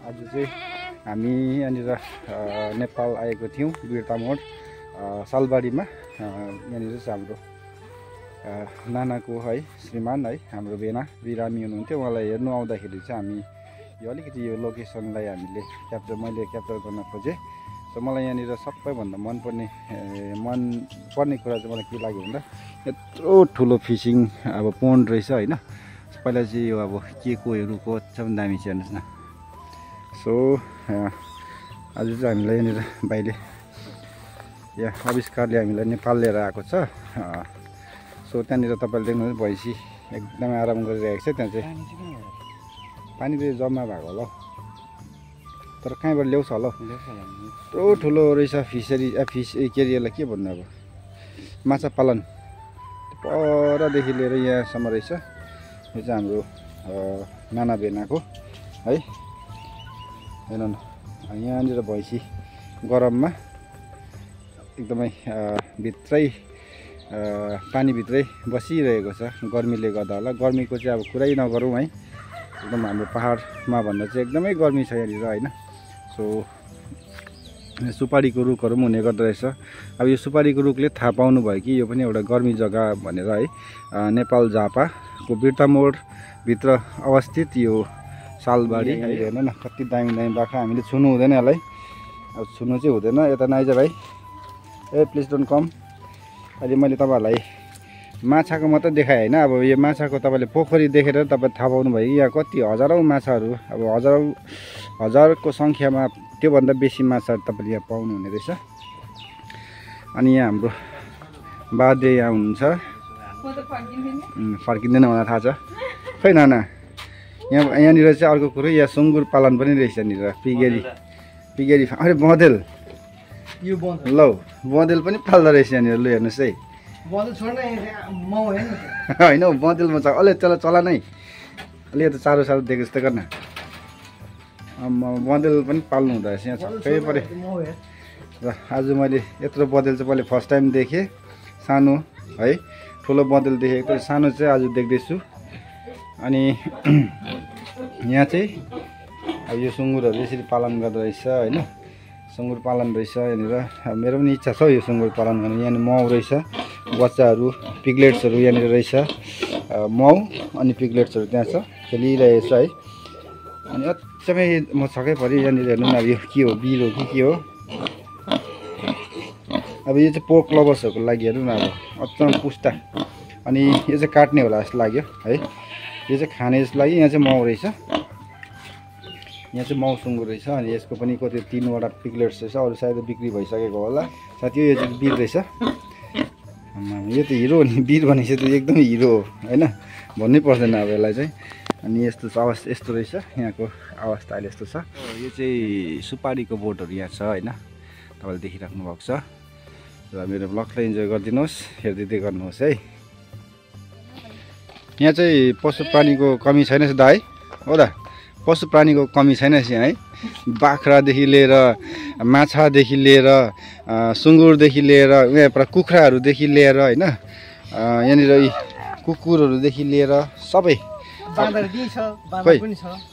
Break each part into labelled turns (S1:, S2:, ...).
S1: आज चाहिँ हामी यहाँनिर नेपाल आएको थियौँ बिर्ता मोड सालबारीमा। यहाँनिर चाहिँ हाम्रो नानाको है श्रीमान है हाम्रो बेना बिरामी हुनुहुन्थ्यो। उहाँलाई हेर्नु आउँदाखेरि चाहिँ हामी यो अलिकति यो लोकेसनलाई मैले क्याप्चर गर्न खोजेँ। सो मलाई यहाँनिर सबैभन्दा मनपर्ने कुरा चाहिँ मलाई के लाग्यो भन्दा यत्रो ठुलो फिसिङ अब पोन्ड रहेछ होइन। पहिला चाहिँ यो अब के कोहरूको एकदम दामी छ हेर्नुहोस् न। सो आज चाहिँ हामीलाई यहाँनिर भाइले यहाँ आविष्कारले हामीलाई नेपाल लिएर आएको छ। सो त्यहाँनिर तपाईँले देख्नुहुन्छ भैँसी एकदमै आराम गरिरहेको छ। त्यहाँ चाहिँ पानी चाहिँ जम्मा भएको होला तर कहाँबाट ल्याउँछ होला यत्रो ठुलो रहेछ फिसरी फिस के अरे यसलाई के भन्नु अब माछा पालन परदेखि लिएर यहाँसम्म रहेछ। यो चाहिँ हाम्रो नाना बेनाको है। हेर्नु न यहाँनिर भैँसी गरममा एकदमै भित्रै पानीभित्रै बसिरहेको छ गर्मीले गर्दा होला। गर्मीको चाहिँ अब कुरै नगरौँ है, एकदम हाम्रो पहाडमा भन्दा चाहिँ एकदमै गर्मी छ यहाँनिर होइन। सो सुपारीको रुखहरू पनि हुने गर्दो रहेछ। अब यो सुपारीको रुखले थाहा पाउनु भयो कि यो पनि एउटा गर्मी जग्गा भनेर है। नेपाल झापाको बिर्ता मोडभित्र अवस्थित यो सालबारी हेर्नु न कति दामी दामी बाख्रा। हामीले छुनु हुँदैन यसलाई, अब छुनु चाहिँ हुँदैन। यता नआइज भाइ, ए प्लिज डोन्ट कम। अहिले मैले तपाईँहरूलाई माछाको मात्रै देखाएँ होइन। अब यो माछाको तपाईँले पोखरी देखेर तपाईँ थाहा पाउनु भयो कि यहाँ कति हजारौँ माछाहरू, अब हजारको सङ्ख्यामा त्योभन्दा बेसी माछाहरू तपाईँले यहाँ पाउनुहुने रहेछ। अनि यहाँ हाम्रो बाजे यहाँ हुनुहुन्छ, फर्किँदैन मलाई थाहा छ खै नाना। यहाँनिर चाहिँ अर्को कुरो यहाँ सुँगुर पालन पनि रहेछ यहाँनिर। पिगेरी अरे बँदेल ल बँदेल पनि पाल्दो रहेछ यहाँनिर। लु हेर्नुहोस् है होइन हौ बँदेलमा छ अलि चला नै अलि यता चारो दिएको जस्तो गर्न। बँदेल पनि पाल्नु हुँदो रहेछ यहाँ छक्कै परे। र आज मैले यत्रो बँदेल चाहिँ मैले फर्स्ट टाइम देखेँ। सानो है ठुलो बँदेल देखेको तर सानो चाहिँ आज देख्दैछु। अनि यहाँ चाहिँ अब यो सुँगुरहरू यसरी पालन गर्दो रहेछ होइन। सुँगुर पालन रहेछ यहाँनिर। मेरो पनि इच्छा छ हौ यो सुँगुर पालन गर्नु। यहाँनिर माउ रहेछ, बच्चाहरू पिग्लेट्सहरू यहाँनिर रहेछ। माउ अनि पिग्लेट्सहरू त्यहाँ छ खेलिरहेको छ है। अनि अचम्मै म छक्कै परेँ यहाँनिर हेर्नु न। अब यो के हो बिर हो कि के हो। अब यो चाहिँ पोर्क लभर्सहरूको लागि हेर्नु न। अब अचम्म पुस्ता अनि यो चाहिँ काट्ने होला जस्तो लाग्यो है। यो चाहिँ खाने जस्तो लाग्यो। यहाँ चाहिँ माउ रहेछ, यहाँ चाहिँ माउ सुँगुर रहेछ। अनि यसको पनि कति 3वटा पिग्लेट्स रहेछ। अरू सायद बिक्री भइसकेको होला साथी। यो चाहिँ बिर रहेछ। यो त हिरो हो नि, बिर भनेपछि त एकदम हिरो हो होइन, भन्नै पर्दैन अब यसलाई चाहिँ। अनि यस्तो अवस्था यस्तो रहेछ यहाँको अवस्था अहिले यस्तो छ। यो चाहिँ सुपारीको बोटहरू यहाँ छ होइन, तपाईँले देखिराख्नु भएको छ। र मेरो ब्लगलाई इन्जोय गरिदिनुहोस्, हेरिदिँदै गर्नुहोस् है। यहाँ चाहिँ पशु प्राणीको कमी छैन दा है हो दा। पशु प्राणीको कमी छैन यहाँ है। बाख्रादेखि लिएर माछादेखि लिएर सुँगुरदेखि लिएर यहाँ कुखुराहरूदेखि लिएर होइन, यहाँनिर कुकुरहरूदेखि लिएर सबै।
S2: बाँदर पनि छ,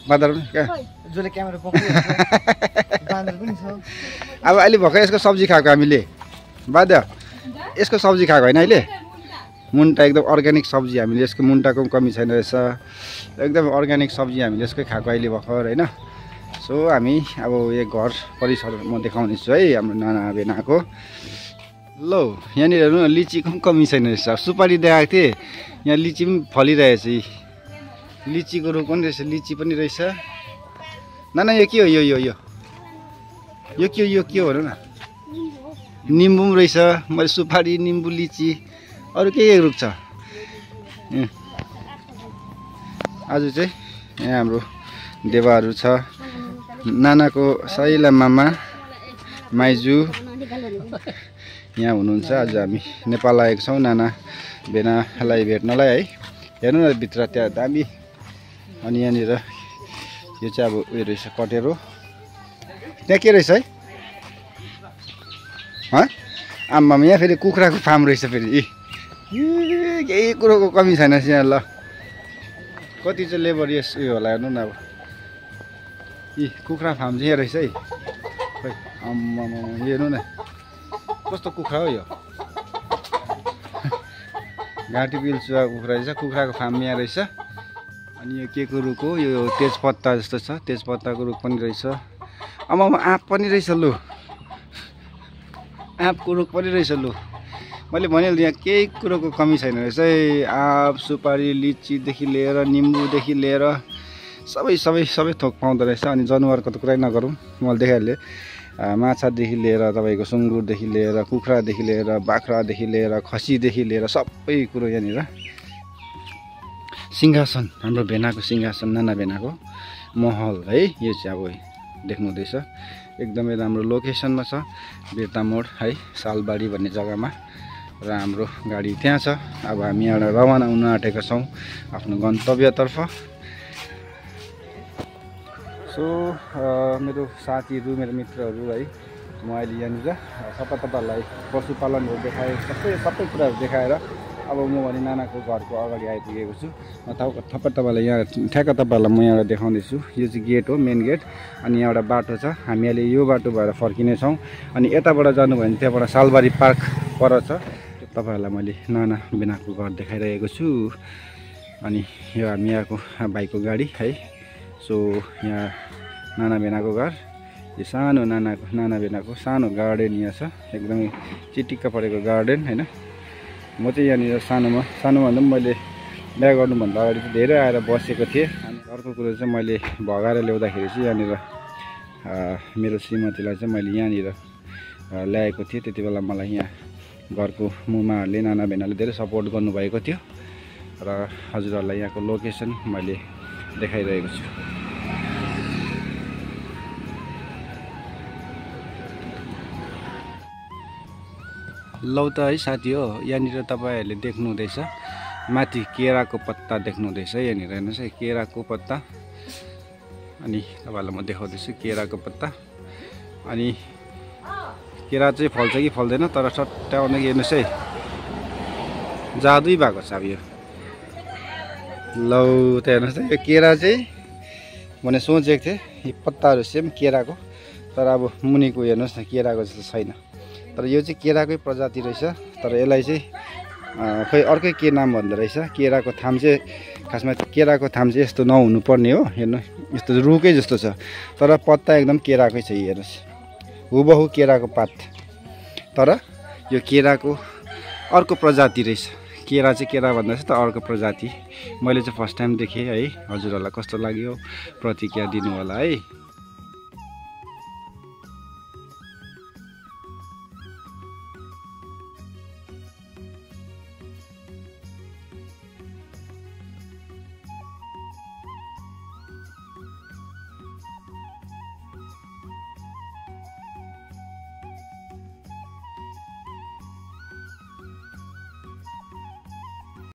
S1: बाँदर पनि कहाँ
S2: जसले क्यामेरा पक्रिन्छ, बाँदर पनि छ।
S1: अब अहिले भर्खर यसको सब्जी खाएको हामीले बाध्य, यसको सब्जी खाएको होइन अहिले। मुन्टा एकदम अर्ग्यानिक सब्जी हामीले, यसको मुन्टाको पनि कमी छैन रहेछ। एकदम अर्ग्यानिक सब्जी हामीले यसकै खाएको अहिले भर्खर होइन। सो हामी अब यो घर परिसर म देखाउनेछु है हाम्रो नाना बेनाको। ल यहाँनिर हेर्नु न लिचीको पनि कमी छैन रहेछ। सुपारी देखाएको थिएँ, यहाँ लिची पनि फलिरहेछ। लिचीको रुख पनि रहेछ, लिची पनि रहेछ। नाना यो के हो यो यो यो के हो भनौँ न। निम्बु पनि रहेछ। मैले सुपारी निम्बु लिची अरू के रुख छ। आज चाहिँ यहाँ हाम्रो देवाहरू छ। नानाको सैला मामा माइजू यहाँ हुनुहुन्छ। आज हामी नेपाल आएको छौँ नाना बेनालाई भेट्नलाई है। हेर्नु न भित्र त्यहाँ दामी। अनि यहाँनिर यो चाहिँ अब उयो रहेछ कटेरो। त्यहाँ के रहेछ है आम्मामा। यहाँ फेरि कुखुराको फार्म रहेछ फेरि। केही कुरोको कमी छैन यहाँ। ल कति चाहिँ लेबर यस उयो होला हेर्नु न। अब यी कुखुरा फार्म चाहिँ यहाँ रहेछ है खै आम्मामा हेर्नु न कस्तो कुखुरा हो यो घाँटी पिल्चुवा कुखुरा रहेछ कुखुराको फार्म यहाँ रहेछ अनि यो के को रुख हो यो तेजपत्ता जस्तो छ तेजपत्ताको रुख पनि रहेछ आम्मामा आँप पनि रहेछ लु आँपको रुख पनि रहेछ लु मैले भनिहालेँ यहाँ केही कुरोको कमी छैन रहेछ है आँप सुपारी लिचीदेखि लिएर निम्बुदेखि लिएर सबै थोक पाउँदो रहेछ अनि जनावरको त कुरै नगरौँ मैले देखाइहालेँ माछादेखि लिएर तपाईँको सुँगुरदेखि लिएर कुखुरादेखि लिएर बाख्रादेखि लिएर खसीदेखि लिएर सबै कुरो यहाँनिर सिंहासन हाम्रो भेनाको सिंहासन नाना भेनाको महल है यो चाहिँ अब देख्नुहुँदैछ एकदमै राम्रो लोकेसनमा छ बिर्ता मोड है सालबारी भन्ने जग्गामा र हाम्रो गाडी त्यहाँ छ अब हामी यहाँ रवाना हुन आँटेका छौँ आफ्नो गन्तव्यतर्फ सो मेरो साथीहरू मेरो मित्रहरू है म अहिले यहाँनिर तपाईँहरूलाई पशुपालनहरू देखाएँ सबै कुराहरू देखाएर अब म भने नानाको घरको अगाडि आइपुगेको छु तपाईँलाई यहाँ ठ्याक्क तपाईँहरूलाई म यहाँबाट देखाउँदैछु यो चाहिँ गेट हो मेन गेट अनि यहाँबाट बाटो छ हामी अहिले यो बाटो भएर फर्किनेछौँ अनि यताबाट जानुभयो भने त्यहाँबाट सालबारी पार्क पर छ तपाईँहरूलाई मैले नाना भेनाको घर देखाइरहेको छु अनि यो हामी यहाँको भाइको गाडी है सो यहाँ नाना भेनाको घर यो सानो नाना भेनाको सानो गार्डन यहाँ छ एकदमै चिटिक्क परेको गार्डन होइन म चाहिँ यहाँनिर सानोमा भन्दा पनि मैले बिहा गर्नुभन्दा अगाडि चाहिँ धेरै आएर बसेको थिएँ अनि अर्को कुरो चाहिँ मैले भगाएर ल्याउँदाखेरि चाहिँ यहाँनिर मेरो श्रीमतीलाई चाहिँ मैले यहाँनिर ल्याएको थिएँ त्यति बेला मलाई यहाँ घरको मुमाहरूले नाना भेनाले धेरै सपोर्ट गर्नुभएको थियो र हजुरहरूलाई यहाँको लोकेसन मैले देखाइरहेको छु लौ त है साथी हो यहाँनिर तपाईँहरूले देख्नुहुँदैछ माथि केराको पत्ता देख्नुहुँदैछ यहाँनिर हेर्नुहोस् है केराको पत्ता अनि तपाईँहरूलाई म देखाउँदैछु केराको पत्ता अनि केरा चाहिँ फल्छ कि फल्दैन तर सट्याउँदा हेर्नुहोस् है जादुई भएको छ अब यो लौ त हेर्नुहोस् है यो केरा चाहिँ मैले सोचेको थिएँ यो पत्ताहरू सेम केराको तर अब मुनिको हेर्नुहोस् न केराको जस्तो छैन तर यो चाहिँ केराकै प्रजाति रहेछ तर यसलाई चाहिँ खै अर्कै के नाम भन्दो रहेछ केराको थाम चाहिँ खासमा केराको थाम चाहिँ यस्तो नहुनु पर्ने हो हेर्नु यस्तो रुखै जस्तो छ तर पत्ता एकदम केराकै छ हेर्नुहोस् हुबहु केराको पात तर यो केराको अर्को प्रजाति रहेछ केरा चाहिँ केरा भन्दा चाहिँ त अर्को प्रजाति मैले चाहिँ फर्स्ट टाइम देखेँ है हजुरहरूलाई कस्तो लाग्यो प्रतिक्रिया दिनु होला है।